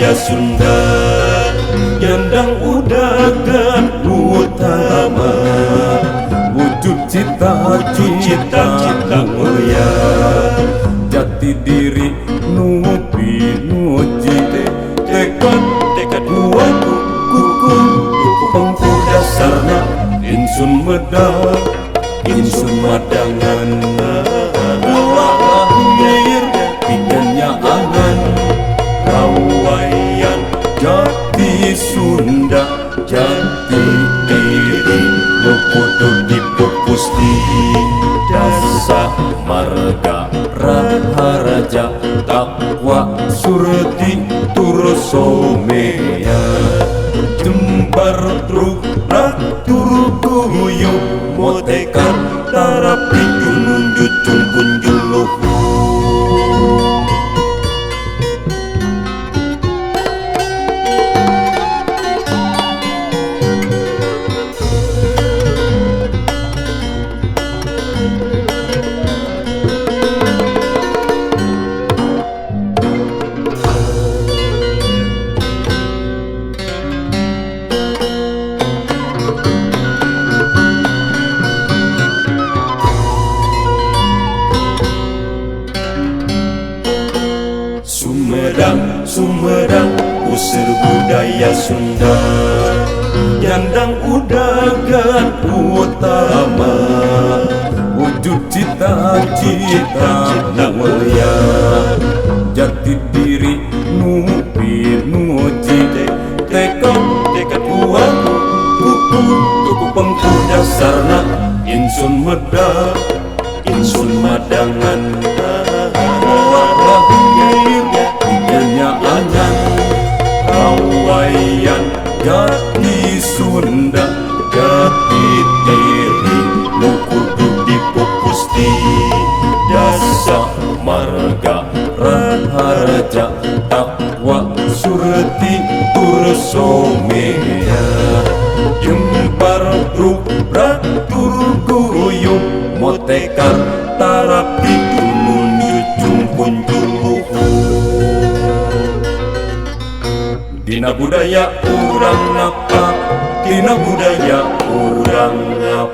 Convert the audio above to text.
Budaya Sunda, nyandang udagan utama, wujud cita-cita mulia, jati diri nu pinuji, tekad tekad kuat kuku pengku dasarna insun medal insun madangan lahir pikannya angan rawayan jati Sunda jati diri nu kudu dipupus di dasa marga raharaja takwa surti tur somea jembar truk tur guyu motekar tarapi junun jucun kunjuluhu. Sumedang, Sumedang, usir budaya Sunda, nyandang udagan utama, wujud cita-cita mulia, jati diri nu pinuji, tekad tekad kuat kuku tuku pengku dasarna insun medal insun madangan angan rawayan jati Sunda jati diri nu kudu dipupus di dasa marga raharaja takwa surti tur somea jembar truk tur guyub motekar tarapi tunun jucung kunjuluhu. Dina budaya urang napa, dina budaya urang napa.